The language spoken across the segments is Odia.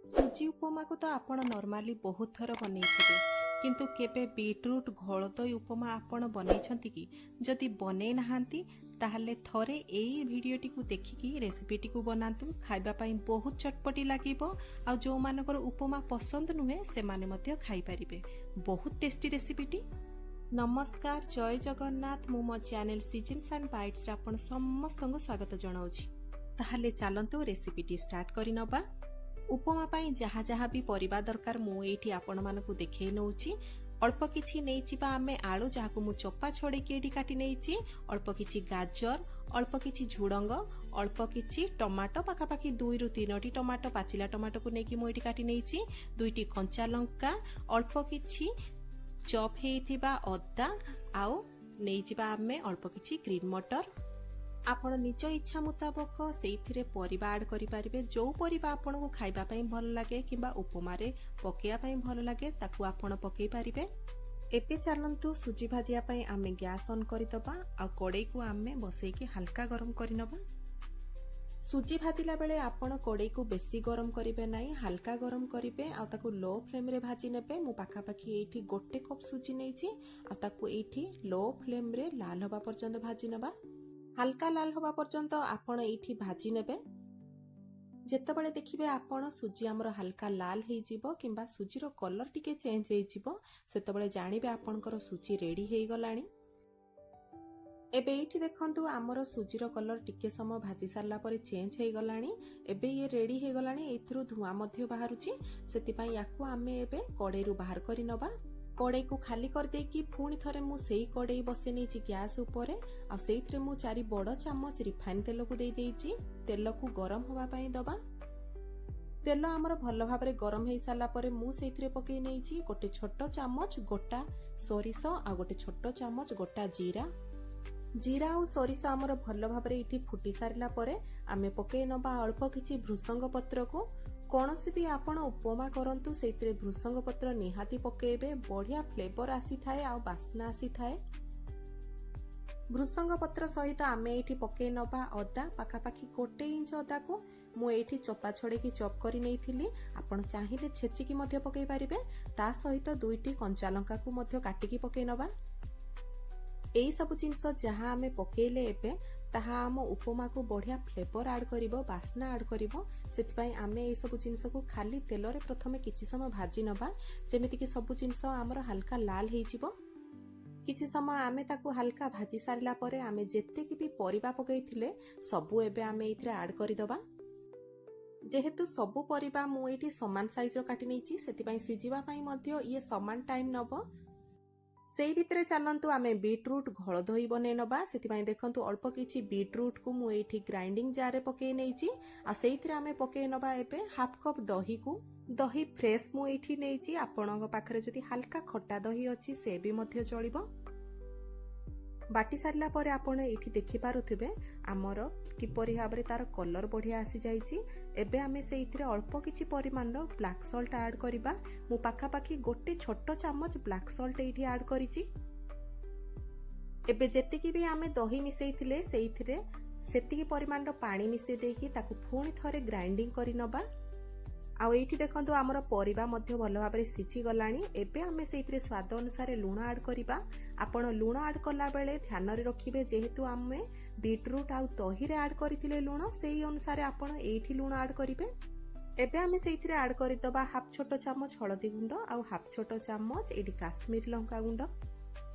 ସୁଜି ଉପମାକୁ ତ ଆପଣ ନର୍ମାଲି ବହୁତ ଥର ବନେଇଥିବେ, କିନ୍ତୁ କେବେ ବିଟରୁଟ୍ ଘୋଳ ଦହି ଉପମା ଆପଣ ବନେଇଛନ୍ତି କି? ଯଦି ବନେଇ ନାହାନ୍ତି, ତାହେଲେ ଥରେ ଏଇ ଭିଡ଼ିଓଟିକୁ ଦେଖିକି ରେସିପିଟିକୁ ବନାନ୍ତୁ। ଖାଇବା ପାଇଁ ବହୁତ ଚଟପଟି ଲାଗିବ ଆଉ ଯେଉଁମାନଙ୍କର ଉପମା ପସନ୍ଦ ନୁହେଁ, ସେମାନେ ମଧ୍ୟ ଖାଇପାରିବେ। ବହୁତ ଟେଷ୍ଟି ରେସିପିଟି। ନମସ୍କାର, ଜୟ ଜଗନ୍ନାଥ। ମୁଁ ମୋ ଚ୍ୟାନେଲ ସିଜନ୍ସ ଆଣ୍ଡ ବାଇଟ୍ସରେ ଆପଣ ସମସ୍ତଙ୍କୁ ସ୍ୱାଗତ ଜଣାଉଛି। ତାହେଲେ ଚାଲନ୍ତୁ, ରେସିପିଟି ଷ୍ଟାର୍ଟ କରିନେବା। ଉପମା ପାଇଁ ଯାହା ଯାହା ବି ପରିବା ଦରକାର, ମୁଁ ଏଇଠି ଆପଣମାନଙ୍କୁ ଦେଖେଇ ନେଉଛି। ଅଳ୍ପ କିଛି ନେଇଯିବା ଆମେ ଆଳୁ, ଯାହାକୁ ମୁଁ ଚୋପା ଛଡ଼େଇକି ଏଇଠି କାଟି ନେଇଛି। ଅଳ୍ପ କିଛି ଗାଜର, ଅଳ୍ପ କିଛି ଝୁଡ଼ଙ୍ଗ, ଅଳ୍ପ କିଛି ଟମାଟୋ, ପାଖାପାଖି 2ରୁ 3ଟି ଟମାଟୋ, ପାଚିଲା ଟମାଟୋକୁ ନେଇକି ମୁଁ ଏଇଠି କାଟି ନେଇଛି। ଦୁଇଟି କଞ୍ଚା ଲଙ୍କା, ଅଳ୍ପ କିଛି ଚପ୍ ହେଇଥିବା ଅଦା ଆଉ ନେଇଯିବା ଆମେ ଅଳ୍ପ କିଛି ଗ୍ରୀନ୍ ମଟର। ଆପଣ ନିଜ ଇଚ୍ଛା ମୁତାବକ ସେଇଥିରେ ପରିବା ଆଡ୍ କରିପାରିବେ। ଯେଉଁ ପରିବା ଆପଣଙ୍କୁ ଖାଇବା ପାଇଁ ଭଲ ଲାଗେ କିମ୍ବା ଉପମାରେ ପକେଇବା ପାଇଁ ଭଲ ଲାଗେ, ତାକୁ ଆପଣ ପକେଇ ପାରିବେ। ଏବେ ଚାଲନ୍ତୁ, ସୁଜି ଭାଜିବା ପାଇଁ ଆମେ ଗ୍ୟାସ୍ ଅନ୍ କରିଦେବା ଆଉ କଡ଼େଇକୁ ଆମେ ବସେଇକି ହାଲକା ଗରମ କରିନେବା। ସୁଜି ଭାଜିଲା ବେଳେ ଆପଣ କଡ଼େଇକୁ ବେଶୀ ଗରମ କରିବେ ନାହିଁ, ହାଲକା ଗରମ କରିବେ ଆଉ ତାକୁ ଲୋ ଫ୍ଲେମ୍ରେ ଭାଜି ନେବେ। ମୁଁ ପାଖାପାଖି ଏଇଠି 1 କପ୍ ସୁଜି ନେଇଛି ଆଉ ତାକୁ ଏଇଠି ଲୋ ଫ୍ଲେମ୍ରେ ଲାଲ ହେବା ପର୍ଯ୍ୟନ୍ତ ଭାଜି ନେବା। ହାଲକା ଲାଲ ହେବା ପର୍ଯ୍ୟନ୍ତ ଆପଣ ଏଇଠି ଭାଜି ନେବେ। ଯେତେବେଳେ ଦେଖିବେ ଆପଣ ସୁଜି ଆମର ହାଲକା ଲାଲ ହେଇଯିବ କିମ୍ବା ସୁଜିର କଲର ଟିକେ ଚେଞ୍ଜ ହେଇଯିବ, ସେତେବେଳେ ଜାଣିବେ ଆପଣଙ୍କର ସୁଜି ରେଡି ହେଇଗଲାଣି। ଏବେ ଏଇଠି ଦେଖନ୍ତୁ, ଆମର ସୁଜିର କଲର ଟିକେ ସମୟ ଭାଜି ସାରିଲା ପରେ ଚେଞ୍ଜ ହେଇଗଲାଣି। ଏବେ ଇଏ ରେଡି ହେଇଗଲାଣି। ଏଇଥିରୁ ଧୂଆଁ ମଧ୍ୟ ବାହାରୁଛି। ସେଥିପାଇଁ ୟାକୁ ଆମେ ଏବେ କଡ଼େଇରୁ ବାହାର କରି ନେବା। କଡ଼େଇକୁ ଖାଲି କରିଦେଇକି ପୁଣି ଥରେ ମୁଁ ସେଇ କଡ଼େଇ ବସେଇ ନେଇଛି ଗ୍ୟାସ୍ ଉପରେ ଆଉ ସେଇଥିରେ ମୁଁ 4 ବଡ଼ ଚାମଚ ରିଫାଇନ ତେଲକୁ ଦେଇଦେଇଛି। ତେଲକୁ ଗରମ ହେବା ପାଇଁ ଦବା। ତେଲ ଆମର ଭଲ ଭାବରେ ଗରମ ହେଇସାରିଲା ପରେ ମୁଁ ସେଇଥିରେ ପକେଇ ନେଇଛି 1 ଛୋଟ ଚାମଚ ଗୋଟା ସୋରିଷ ଆଉ 1 ଛୋଟ ଚାମଚ ଗୋଟା ଜିରା। ଜିରା ଆଉ ସୋରିଷ ଆମର ଭଲ ଭାବରେ ଏଇଠି ଫୁଟି ସାରିଲା ପରେ ଆମେ ପକେଇ ନେବା ଅଳ୍ପ କିଛି ଭୃସଙ୍ଗ ପତ୍ରକୁ। କୌଣସି ବି ଆପଣ ଉପମା କରନ୍ତୁ, ସେଇଥିରେ ଭୃସଙ୍ଗ ପତ୍ର ନିହାତି ପକେଇବେ। ବଢିଆ ଫ୍ଲେଭର ଆସିଥାଏ ଆଉ ବାସ୍ନା ଆସିଥାଏ। ଭୃସଙ୍ଗ ପତ୍ର ସହିତ ଆମେ ଏଇଠି ପକେଇ ନେବା ଅଦା। ପାଖାପାଖି 1 ଇଞ୍ଚ ଅଦାକୁ ମୁଁ ଏଇଠି ଚୋପା ଛଡ଼େଇକି ଚପ୍ କରି ନେଇଥିଲି। ଆପଣ ଚାହିଁଲେ ଛେଚିକି ମଧ୍ୟ ପକେଇ ପାରିବେ। ତା ସହିତ ଦୁଇଟି କଞ୍ଚା ଲଙ୍କାକୁ ମଧ୍ୟ କାଟିକି ପକେଇ ନେବା। ଏଇ ସବୁ ଜିନିଷ ଯାହା ଆମେ ପକେଇଲେ ଏବେ, ତାହା ଆମ ଉପମାକୁ ବଢିଆ ଫ୍ଲେଭର ଆଡ୍ କରିବ, ବାସ୍ନା ଆଡ୍ କରିବ। ସେଥିପାଇଁ ଆମେ ଏଇସବୁ ଜିନିଷକୁ ଖାଲି ତେଲରେ ପ୍ରଥମେ କିଛି ସମୟ ଭାଜି ନେବା, ଯେମିତିକି ସବୁ ଜିନିଷ ଆମର ହାଲକା ଲାଲ ହେଇଯିବ। କିଛି ସମୟ ଆମେ ତାକୁ ହାଲକା ଭାଜି ସାରିଲା ପରେ ଆମେ ଯେତିକି ବି ପରିବା ପକେଇଥିଲେ, ସବୁ ଏବେ ଆମେ ଏଇଥିରେ ଆଡ୍ କରିଦେବା। ଯେହେତୁ ସବୁ ପରିବା ମୁଁ ଏଇଠି ସମାନ ସାଇଜର କାଟି ନେଇଛି, ସେଥିପାଇଁ ସିଝିବା ପାଇଁ ମଧ୍ୟ ଇଏ ସମାନ ଟାଇମ୍ ନେବ। ସେଇ ଭିତରେ ଚାଲନ୍ତୁ, ଆମେ ବିଟରୁଟ୍ ଘୋଳ ଦହି ବନେଇ ନେବା। ସେଥିପାଇଁ ଦେଖନ୍ତୁ, ଅଳ୍ପ କିଛି ବିଟରୁଟ୍କୁ ମୁଁ ଏଇଠି ଗ୍ରାଇଣ୍ଡିଂ ଜାର୍ରେ ପକେଇ ନେଇଛି ଆଉ ସେଇଥିରେ ଆମେ ପକେଇ ନେବା ଏବେ ହାଫ୍ କପ୍ ଦହିକୁ। ଦହି ଫ୍ରେଶ୍ ମୁଁ ଏଇଠି ନେଇଛି। ଆପଣଙ୍କ ପାଖରେ ଯଦି ହାଲକା ଖଟା ଦହି ଅଛି, ସେ ବି ମଧ୍ୟ ଚଳିବ। ବାଟି ସାରିଲା ପରେ ଆପଣ ଏଇଠି ଦେଖିପାରୁଥିବେ, ଆମର କିପରି ଭାବରେ ତାର କଲର ବଢିଆ ଆସିଯାଇଛି। ଏବେ ଆମେ ସେଇଥିରେ ଅଳ୍ପ କିଛି ପରିମାଣର ବ୍ଲାକ୍ ସଲ୍ଟ ଆଡ୍ କରିବା। ମୁଁ ପାଖାପାଖି 1 ଛୋଟ ଚାମଚ ବ୍ଲାକ୍ ସଲ୍ଟ ଏଇଠି ଆଡ୍ କରିଛି। ଏବେ ଯେତିକି ବି ଆମେ ଦହି ମିଶେଇଥିଲେ, ସେଇଥିରେ ସେତିକି ପରିମାଣର ପାଣି ମିଶେଇ ଦେଇକି ତାକୁ ପୁଣି ଥରେ ଗ୍ରାଇଣ୍ଡିଂ କରି ନେବା। ଆଉ ଏଇଠି ଦେଖନ୍ତୁ, ଆମର ପରିବା ମଧ୍ୟ ଭଲ ଭାବରେ ସିଝିଗଲାଣି। ଏବେ ଆମେ ସେଇଥିରେ ସ୍ୱାଦ ଅନୁସାରେ ଲୁଣ ଆଡ୍ କରିବା। ଆପଣ ଲୁଣ ଆଡ୍ କଲା ବେଳେ ଧ୍ୟାନରେ ରଖିବେ, ଯେହେତୁ ଆମେ ବିଟରୁଟ୍ ଆଉ ଦହିରେ ଆଡ୍ କରିଥିଲେ ଲୁଣ, ସେଇ ଅନୁସାରେ ଆପଣ ଏଇଠି ଲୁଣ ଆଡ୍ କରିବେ। ଏବେ ଆମେ ସେଇଥିରେ ଆଡ୍ କରିଦେବା ହାଫ୍ ଛୋଟ ଚାମଚ ହଳଦୀ ଗୁଣ୍ଡ ଆଉ ହାଫ୍ ଛୋଟ ଚାମଚ ଏଇଠି କାଶ୍ମୀର ଲଙ୍କା ଗୁଣ୍ଡ।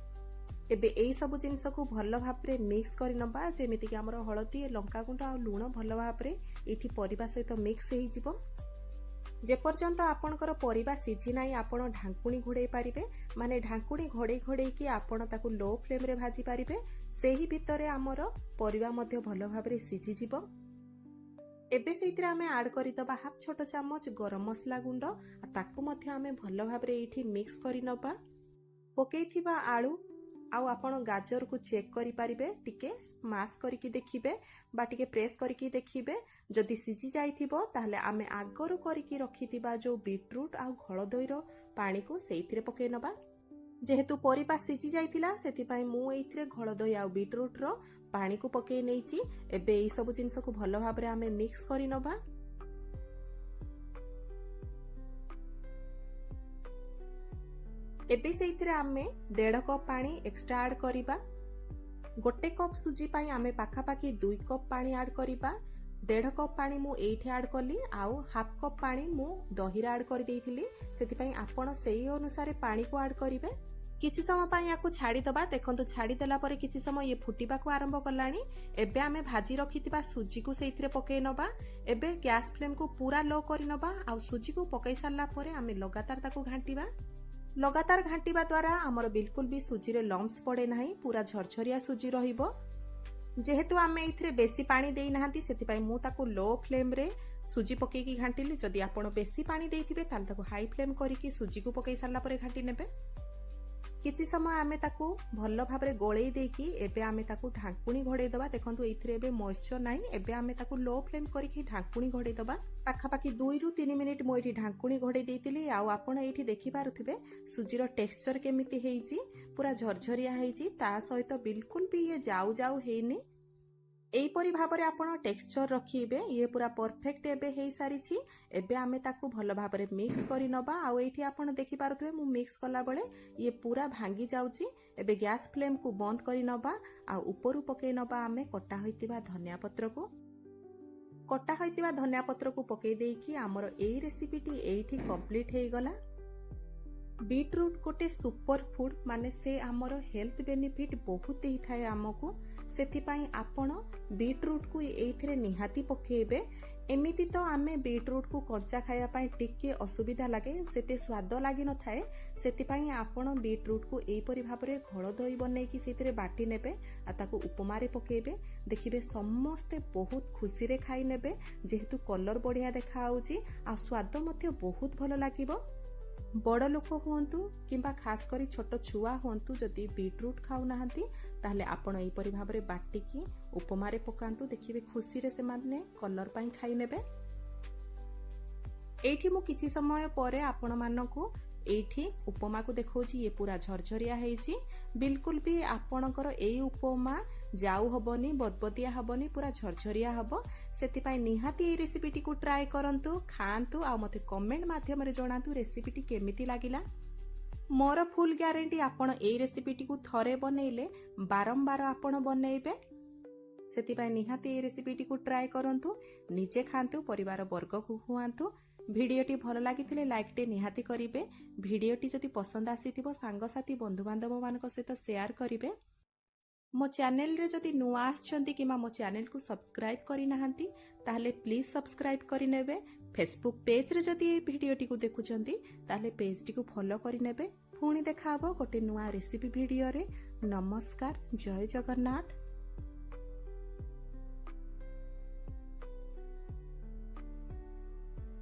ଏବେ ଏଇ ସବୁ ଜିନିଷକୁ ଭଲ ଭାବରେ ମିକ୍ସ କରିନେବା, ଯେମିତିକି ଆମର ହଳଦୀ, ଲଙ୍କାଗୁଣ୍ଡ ଆଉ ଲୁଣ ଭଲ ଭାବରେ ଏଇଠି ପରିବା ସହିତ ମିକ୍ସ ହେଇଯିବ। ଯେପର୍ଯ୍ୟନ୍ତ ଆପଣଙ୍କର ପରିବା ସିଝି ନାହିଁ, ଆପଣ ଢାଙ୍କୁଣୀ ଘୋଡ଼େଇ ପାରିବେ। ମାନେ ଢାଙ୍କୁଣୀ ଘୋଡ଼େଇ ଘୋଡ଼େଇକି ଆପଣ ତାକୁ ଲୋ ଫ୍ଲେମ୍ରେ ଭାଜି ପାରିବେ। ସେହି ଭିତରେ ଆମର ପରିବା ମଧ୍ୟ ଭଲ ଭାବରେ ସିଝିଯିବ। ଏବେ ସେଇଥିରେ ଆମେ ଆଡ୍ କରିଦେବା ହାଫ୍ ଛୋଟ ଚାମଚ ଗରମ ମସଲା ଗୁଣ୍ଡ ଆଉ ତାକୁ ମଧ୍ୟ ଆମେ ଭଲ ଭାବରେ ଏଇଠି ମିକ୍ସ କରିନେବା। ପକେଇଥିବା ଆଳୁ ଆଉ ଆପଣ ଗାଜରକୁ ଚେକ୍ କରିପାରିବେ। ଟିକେ ସ୍ମାସ୍ କରିକି ଦେଖିବେ ବା ଟିକେ ପ୍ରେସ୍ କରିକି ଦେଖିବେ। ଯଦି ସିଝି ଯାଇଥିବ, ତାହେଲେ ଆମେ ଆଗରୁ କରିକି ରଖିଥିବା ଯୋଉ ବିଟରୁଟ୍ ଆଉ ଘୋଳ ଦହିର ପାଣିକୁ ସେଇଥିରେ ପକେଇ ନେବା। ଯେହେତୁ ପରିବା ସିଝି ଯାଇଥିଲା, ସେଥିପାଇଁ ମୁଁ ଏଇଥିରେ ଘୋଳ ଦହି ଆଉ ବିଟରୁଟ୍ର ପାଣିକୁ ପକେଇ ନେଇଛି। ଏବେ ଏଇ ସବୁ ଜିନିଷକୁ ଭଲ ଭାବରେ ଆମେ ମିକ୍ସ କରିନେବା। ଏବେ ସେଇଥିରେ ଆମେ 1.5 କପ୍ ପାଣି ଏକ୍ସଟ୍ରା ଆଡ଼୍ କରିବା। 1 କପ୍ ସୁଜି ପାଇଁ ଆମେ ପାଖାପାଖି 2 କପ୍ ପାଣି ଆଡ଼୍ କରିବା। 1.5 କପ୍ ପାଣି ମୁଁ ଏଇଠି ଆଡ଼୍ କଲି ଆଉ ହାଫ୍ କପ୍ ପାଣି ମୁଁ ଦହିରେ ଆଡ଼୍ କରିଦେଇଥିଲି। ସେଥିପାଇଁ ଆପଣ ସେଇ ଅନୁସାରେ ପାଣିକୁ ଆଡ଼୍ କରିବେ। କିଛି ସମୟ ପାଇଁ ୟାକୁ ଛାଡ଼ିଦେବା। ଦେଖନ୍ତୁ, ଛାଡ଼ିଦେଲା ପରେ କିଛି ସମୟ ଇଏ ଫୁଟିବାକୁ ଆରମ୍ଭ କଲାଣି। ଏବେ ଆମେ ଭାଜି ରଖିଥିବା ସୁଜିକୁ ସେଇଥିରେ ପକେଇ ନେବା। ଏବେ ଗ୍ୟାସ୍ ଫ୍ଲେମ୍କୁ ପୁରା ଲୋ କରିନେବା ଆଉ ସୁଜିକୁ ପକେଇ ସାରିଲା ପରେ ଆମେ ଲଗାତାର ତାକୁ ଘାଣ୍ଟିବା। ଲଗାତାର ଘାଣ୍ଟିବା ଦ୍ୱାରା ଆମର ବିଲକୁଲ ବି ସୁଜିରେ ଲମ୍ପସ ପଡ଼େ ନାହିଁ, ପୁରା ଝରଝରିଆ ସୁଜି ରହିବ। ଯେହେତୁ ଆମେ ଏଇଥିରେ ବେଶୀ ପାଣି ଦେଇନାହାନ୍ତି, ସେଥିପାଇଁ ମୁଁ ତାକୁ ଲୋ ଫ୍ଲେମ୍ରେ ସୁଜି ପକେଇକି ଘାଣ୍ଟିଲି। ଯଦି ଆପଣ ବେଶୀ ପାଣି ଦେଇଥିବେ, ତାହେଲେ ତାକୁ ହାଇ ଫ୍ଲେମ୍ କରିକି ସୁଜିକୁ ପକେଇ ସାରିଲା ପରେ ଘାଣ୍ଟି ନେବେ। କିଛି ସମୟ ଆମେ ତାକୁ ଭଲ ଭାବରେ ଗୋଳେଇ ଦେଇକି ଏବେ ଆମେ ତାକୁ ଢାଙ୍କୁଣୀ ଘୋଡ଼େଇ ଦେବା। ଦେଖନ୍ତୁ, ଏଇଥିରେ ଏବେ ମଏଶ୍ଚର ନାହିଁ। ଏବେ ଆମେ ତାକୁ ଲୋ ଫ୍ଲେମ୍ କରିକି ଢାଙ୍କୁଣୀ ଘୋଡ଼େଇ ଦେବା। ପାଖାପାଖି 2ରୁ 3 ମିନିଟ୍ ମୁଁ ଏଇଠି ଢାଙ୍କୁଣୀ ଘୋଡ଼େଇ ଦେଇଥିଲି। ଆଉ ଆପଣ ଏଇଠି ଦେଖିପାରୁଥିବେ ସୁଜିର ଟେକ୍ସଚର କେମିତି ହେଇଛି। ପୁରା ଝରଝରିଆ ହେଇଛି, ତା ସହିତ ବିଲକୁଲ ବି ଇଏ ଯାଉ ଯାଉ ହେଇନି। ଏଇପରି ଭାବରେ ଆପଣ ଟେକ୍ସଚର ରଖିବେ। ଇଏ ପୁରା ପରଫେକ୍ଟ ଏବେ ହେଇସାରିଛି। ଏବେ ଆମେ ତାକୁ ଭଲ ଭାବରେ ମିକ୍ସ କରି ନେବା। ଆଉ ଏଇଠି ଆପଣ ଦେଖିପାରୁଥିବେ, ମୁଁ ମିକ୍ସ କଲାବେଳେ ଇଏ ପୁରା ଭାଙ୍ଗି ଯାଉଛି। ଏବେ ଗ୍ୟାସ୍ ଫ୍ଲେମ୍କୁ ବନ୍ଦ କରି ନେବା ଆଉ ଉପରୁ ପକେଇ ନେବା ଆମେ କଟା ହୋଇଥିବା ଧନିଆ ପତ୍ରକୁ। କଟା ହୋଇଥିବା ଧନିଆ ପତ୍ରକୁ ପକେଇ ଦେଇକି ଆମର ଏଇ ରେସିପିଟି ଏଇଠି କମ୍ପ୍ଲିଟ୍ ହେଇଗଲା। ବିଟ୍ରୁଟ୍ ଗୋଟେ ସୁପର ଫୁଡ୍, ମାନେ ସେ ଆମର ହେଲ୍ଥ ବେନିଫିଟ୍ ବହୁତ ଦେଇଥାଏ ଆମକୁ। ସେଥିପାଇଁ ଆପଣ ବିଟ୍ରୁଟ୍କୁ ଏଇଥିରେ ନିହାତି ପକେଇବେ। ଏମିତି ତ ଆମେ ବିଟ୍ରୁଟ୍କୁ କଞ୍ଚା ଖାଇବା ପାଇଁ ଟିକେ ଅସୁବିଧା ଲାଗେ, ସେତେ ସ୍ୱାଦ ଲାଗିନଥାଏ। ସେଥିପାଇଁ ଆପଣ ବିଟ୍ରୁଟ୍କୁ ଏଇପରି ଭାବରେ ଘୋଳ ଦହି ବନେଇକି ସେଇଥିରେ ବାଟି ନେବେ ଆଉ ତାକୁ ଉପମାରେ ପକେଇବେ। ଦେଖିବେ, ସମସ୍ତେ ବହୁତ ଖୁସିରେ ଖାଇ ନେବେ। ଯେହେତୁ କଲର୍ ବଢ଼ିଆ ଦେଖାହେଉଛି ଆଉ ସ୍ୱାଦ ମଧ୍ୟ ବହୁତ ଭଲ ଲାଗିବ। ବଡ଼ ଲୋକ ହୁଅନ୍ତୁ କିମ୍ବା ଖାସ କରି ଛୋଟ ଛୁଆ ହୁଅନ୍ତୁ, ଯଦି ବିଟ୍ରୁଟ୍ ଖାଉନାହାନ୍ତି, ତାହେଲେ ଆପଣ ଏହିପରି ଭାବରେ ବାଟିକି ଉପମାରେ ପକାନ୍ତୁ। ଦେଖିବେ, ଖୁସିରେ ସେମାନେ କଲର୍ ପାଇଁ ଖାଇ ନେବେ। ଏଇଠି ମୁଁ କିଛି ସମୟ ପରେ ଆପଣମାନଙ୍କୁ ଏଇଠି ଉପମାକୁ ଦେଖାଉଛି। ଇଏ ପୁରା ଝରଝରିଆ ହେଇଛି। ବିଲକୁଲ ବି ଆପଣଙ୍କର ଏଇ ଉପମା ଯାଉ ହବନି, ବଦବଦିଆ ହବନି, ପୁରା ଝରଝରିଆ ହବ। ସେଥିପାଇଁ ନିହାତି ଏଇ ରେସିପିଟିକୁ ଟ୍ରାଏ କରନ୍ତୁ, ଖାଆନ୍ତୁ ଆଉ ମୋତେ କମେଣ୍ଟ ମାଧ୍ୟମରେ ଜଣାନ୍ତୁ ରେସିପିଟି କେମିତି ଲାଗିଲା। ମୋର ଫୁଲ୍ ଗ୍ୟାରେଣ୍ଟି, ଆପଣ ଏଇ ରେସିପିଟିକୁ ଥରେ ବନେଇଲେ ବାରମ୍ବାର ଆପଣ ବନେଇବେ। ସେଥିପାଇଁ ନିହାତି ଏଇ ରେସିପିଟିକୁ ଟ୍ରାଏ କରନ୍ତୁ, ନିଜେ ଖାଆନ୍ତୁ, ପରିବାର ବର୍ଗକୁ ଖୁଆନ୍ତୁ। ଭିଡ଼ିଓଟି ଭଲ ଲାଗିଥିଲେ ଲାଇକ୍ଟେ ନିହାତି କରିବେ। ଭିଡ଼ିଓଟି ଯଦି ପସନ୍ଦ ଆସିଥିବ, ସାଙ୍ଗସାଥି ବନ୍ଧୁବାନ୍ଧବମାନଙ୍କ ସହିତ ସେୟାର କରିବେ। ମୋ ଚ୍ୟାନେଲରେ ଯଦି ନୂଆ ଆସିଛନ୍ତି କିମ୍ବା ମୋ ଚ୍ୟାନେଲକୁ ସବସ୍କ୍ରାଇବ୍ କରିନାହାନ୍ତି, ତାହେଲେ ପ୍ଲିଜ୍ ସବସ୍କ୍ରାଇବ୍ କରିନେବେ। ଫେସବୁକ୍ ପେଜ୍ରେ ଯଦି ଏଇ ଭିଡ଼ିଓଟିକୁ ଦେଖୁଛନ୍ତି, ତାହେଲେ ପେଜ୍ଟିକୁ ଫଲୋ କରିନେବେ। ପୁଣି ଦେଖାହବ ଗୋଟେ ନୂଆ ରେସିପି ଭିଡ଼ିଓରେ। ନମସ୍କାର, ଜୟ ଜଗନ୍ନାଥ।